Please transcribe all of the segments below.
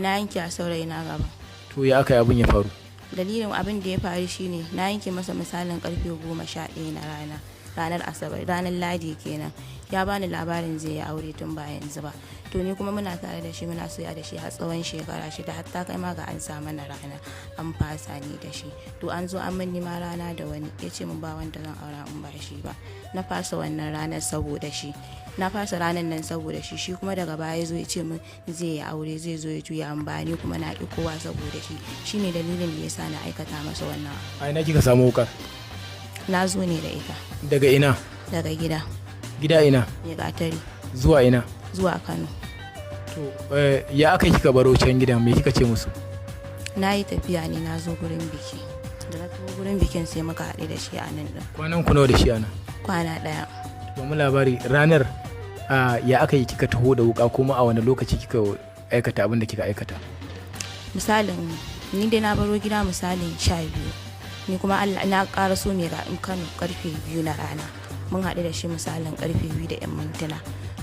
Na yanke a saurayi na gaba. To, ya aka yi abin ya faru? Dalilin abin da ya faru shine na yanke masa misalin karfe 11 na rana, ranar Asabar, ranar Ladi kenan. Ya bani labarin zai yi aure tun ba yanzu ba. To, ni kuma muna tare da shi, muna soya da shi har tsawon shekara 6, hatta kai ma ga an sa mana rana, an fasa ni da shi. To, an zo an min ma rana da wani, ya ce min ba wanda zan aura in ba shi ba. Na fasa wannan ranar saboda shi. Na fasa ranar nan saboda shi. Shi kuma daga baya ya zo ya ce min zai yi aure, zai zo ya juya an ba ni, kuma na ƙi kowa saboda shi. Shine dalilin da yasa na aikata masa wannan. A ina kika samu wukar? Na zo ne da ita. Daga ina? Daga gida. Gida ina? Mai Gatari. Zuwa ina? Zuwa Kano. To, ya aka kika baro can gidan? Me kika ce musu? Na yi tafiya ne, na zo gurin biki. Da na tafi gurin bikin, sai muka haɗu da shi a nan ɗin. Kwanan ku nawa da shi ana? Kwana ɗaya. Ba mu labari ranar, ya aka yi kika taho da wuka, kuma a wani lokaci kika aikata abin da kika aikata? Misalin, ni dai na baro gida misalin 12. Ni kuma Allah na ƙara so mai ga Kano karfe 2 na rana. Mun haɗu da shi misalin karfe 2 da 'yan mintuna.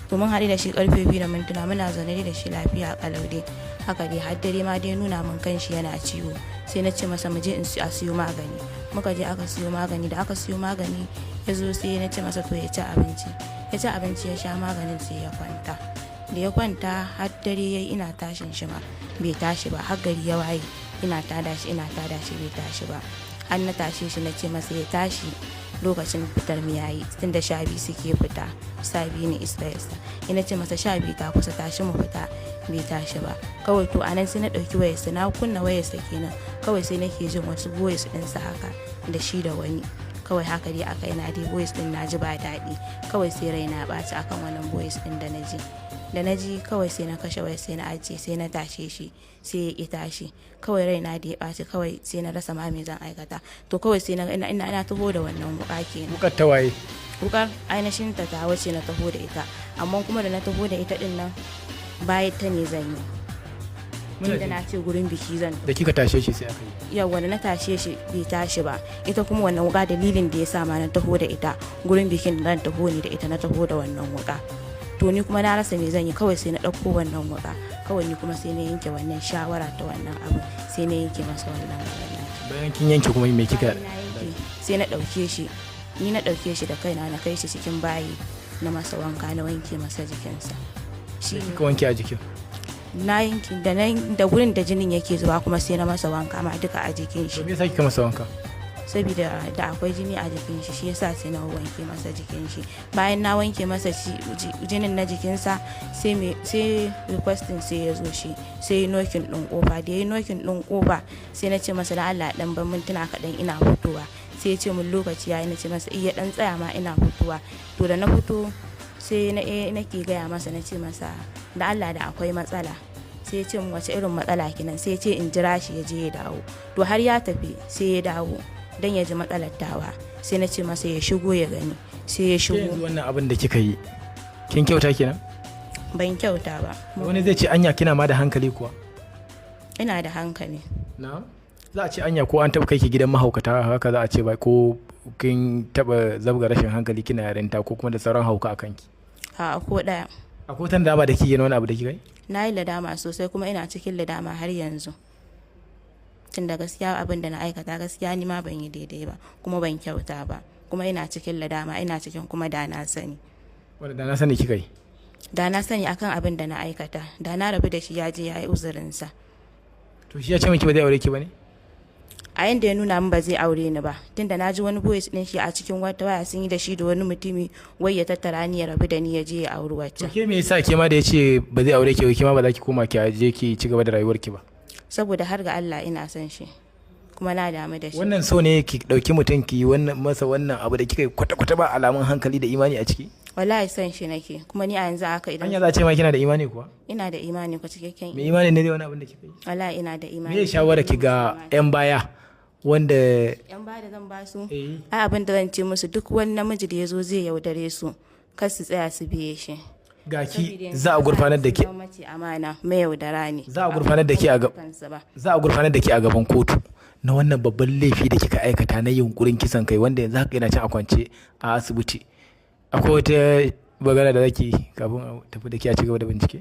To, mun haɗu da shi karfe 2 da mintuna, muna zaune da shi lafiya ƙalau dai. Haka dai har dare ma dai nuna min kanshi yana ciwo. Sai na ce masa mu je in a siyo magani. Muka je aka siyo magani. Da aka siyo magani ya zo, sai na ce masa to ya ci abinci. Ya ci abinci, ya sha maganin, sai ya kwanta. Da ya kwanta har dare yayi, ina tashin shi ma bai tashi ba. Har gari ya waye ina tada shi, ina tada shi, bai tashi ba. Har na tashe shi, na ce masa ya tashi, lokacin fitar mu yayi, tunda 12 suke fita, 12 ne Israel. Ina ce masa 12 ta kusa, tashi mu fita. Bai tashi ba kawai. To, anan sai na ɗauki wayarsa, na kunna wayarsa kenan. Kawai sai nake jin wasu voice ɗinsa haka da shi da wani. Kawai haka dai aka yana dai voice ɗin, na ji ba daɗi. Kawai sai raina ɓaci akan wannan voice ɗin da na ji. Da na ji, kawai sai na kashe wayar, sai na ajiye, sai na tashe shi, sai ya ƙi tashi. Kawai raina da ya ɓaci, kawai sai na rasa ma me zan aikata. To, kawai sai na ina taho da wannan wuƙa kenan. Wukar ta waye? Wukar ainihin ta tawa ce na taho da ita, amma kuma da na taho da ita din nan, bayan ta ne zan yi, tunda na ce gurin biki zan. Da kika tashe shi sai aka yi? Yawwa, da na tashe shi bai tashi ba. Ita kuma wannan wuka, dalilin da ya sa ma na taho da ita, gurin bikin da zan taho ne da ita, na taho da wannan wuka. To, ni kuma na rasa me zan yi, kawai sai na ɗauko wannan wuka. Kawai ni kuma sai na yanke wannan shawara ta wannan abu, sai na yanke masa wannan magana. Bayan kin yanke kuma, me kika? Bayan na yanke, sai na ɗauke shi, ni na ɗauke shi da kaina, na kai shi cikin bayi, na masa wanka, na wanke masa jikinsa. Shi Kika wanke a jikin? Na yanke da na da gurin da jinin yake zuba, kuma sai na masa wanka ma duka a jikin To, shi. me yasa kika masa wanka? Saboda da akwai jini a jikin shi, shi yasa sai na wanke masa jikin shi. Bayan na wanke masa jinin na jikinsa, sai me sai requesting, sai ya zo shi, sai ya knocking din kofa. Da ya knocking din kofa, sai na ce masa da Allah dan ban mintuna kaɗan, ina fitowa. Sai ya ce mun lokaci yayi. Na ce masa iya dan tsaya ma, ina fitowa. To, da na fito, sai na nake gaya masa, na ce masa da Allah da akwai matsala. Sai ya ce mun wace irin matsala kenan? Sai ya ce in jira shi ya je ya dawo. To, har ya tafi, sai ya dawo dan ya ji matsalar tawa. Sai na ce masa ya shigo ya gani, sai ya Ke, shigo. yanzu wannan abin da kika yi, kin kyauta kenan? Ban kyauta ba. Wani zai ce anya kina ma da hankali kuwa? Ina da hankali. Na za a ce anya ko an taɓa kai ki gidan mahaukata haka, za a ce ba ko kin taɓa zabga rashin hankali kina yarinta, ko kuma da sauran hauka a kanki? A ko ɗaya. Akwai wata dama da kike na wani abu da kika yi? Na yi ladama sosai, kuma ina cikin ladama har yanzu, tunda gaskiya abin da na aikata, gaskiya ni ma ban yi daidai ba, kuma ban kyauta ba, kuma ina cikin ladama, ina cikin kuma da na sani. Wanda da na sani kika yi? Da na sani akan abin da na aikata, da na rabu da shi, ya je ya yi uzurinsa. To, shi ya ce miki ba zai aure ki ba ne? A yanda ya nuna min, ba zai aure ni ba, tunda na ji wani voice din shi a cikin wata waya sun yi da shi da wani mutumi, wai ya tattara ni ya rabu da ni, ya je ya auri To, wacce. ke, me yasa ke ma da ya ce ba zai aure ki ba, ke ma ba za ki koma ki je ki ci gaba da rayuwar ki ba? Saboda har ga Allah ina son shi, kuma na damu da shi. Wannan so ne ki dauki mutum ki yi wannan masa wannan abu da kika yi, kwata kwata ba alamun hankali da imani a ciki? Wallahi son shi nake, kuma ni a yanzu haka idan Anya za a ce ma kina da imani kuwa? Ina da imani ko, cikakken. Me imani ne zai wani abin da kika yi? Wallahi ina da imani. Me shawara ki ga yan baya wanda Yan baya da zan ba su? Eh. Ai abin da zan ce musu, duk wani namiji da ya zo zai yaudare su, kar su tsaya su biye shi. Ga ki za a gurfanar da ke. Mace amana mai yaudara ne. Za a gurfanar da ke a gaba. Kansu ba. Za a gurfanar da ke a gaban kotu na wannan babban laifi da kika aikata na yunkurin kisan kai, wanda yanzu haka yana can a kwance a asibiti. Akwai wata magana da zaki kafin a tafi da ke a cigaba da bincike?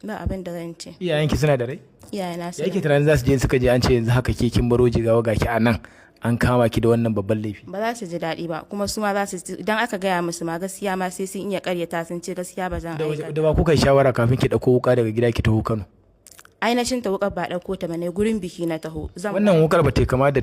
Ba abin da zan ce. Iyayenki suna da rai? Iyayena Ya suna yake tunanin za su je in suka je an ce yanzu haka ke kin baro Jigawa, ga ki a nan an kama ki da wannan babban laifi? Ba za su ji daɗi ba, kuma su ma za su idan aka gaya musu ma gaskiya ma sai sun iya karyata, sun ce gaskiya ba zan Da aikata. Da ba kuka yi shawara kafin ki ɗauko wuka daga gida ki taho Kano? Ainihin ta wukar ba ɗauko ta bane, gurin biki na taho zan Wannan wukar ba ta yi kama da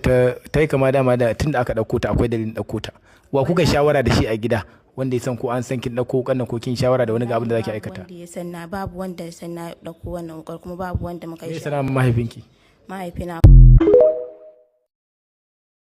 ta yi kama dama da tunda aka ɗauko ta akwai dalilin ɗauko ta. Wa kuka shawara da shi a gida wanda ya san ko an san kin ɗauko wukan nan, ko kin shawara da wani ga abin da zaki aikata? Wanda ya san na, babu wanda ya san na ɗauko wannan wukar, kuma babu wanda muka Me yi sana'ar mahaifinki? Mahaifina